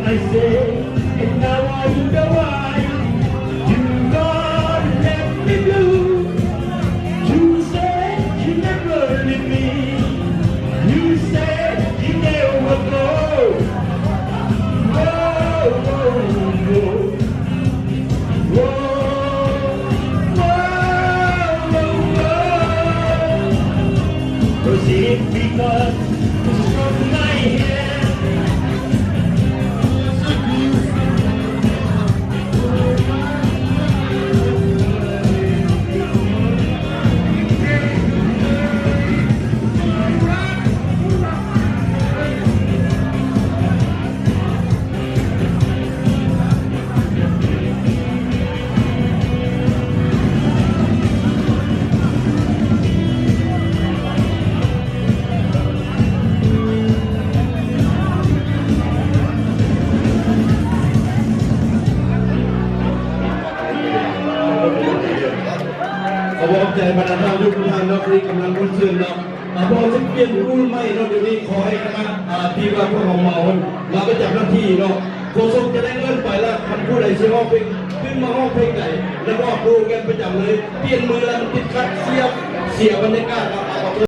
I say, and now I wonder why you gone left me blue. You said you never leave me. You said you never go. Whoa, whoa, whoa. Whoa, whoa, whoa, whoa. Was it because you struck my head? ຂໍຂອບໃຈບັນດາທ່ານທຸກທ່ານເນາະ ທີ່ກຳລັງມ່ວນຊື່ນເນາະ. ອ່າ ເພາະວ່າຊິປ່ຽນຮູບໃໝ່ເນາະ ດຽວນີ້ຂໍໃຫ້ຄະນະ ອ່າ ທີ່ວ່າພວກເຮົາມາ ມາປະຈຳໜ້າທີ່ເນາະ ໂຄສົກຈະໄດ້ເອີ້ນໄປລະ ຄັນຜູ້ໃດຊິຮ້ອງເພງ ຂຶ້ນມາຮ້ອງເພງໃດ ແລ້ວບອກໂຕກັນປະຈຳເລີຍ ປ່ຽນມືລະມັນຕິດຂັດ ເສຍ ເສຍບັນຍາກາດເນາະ.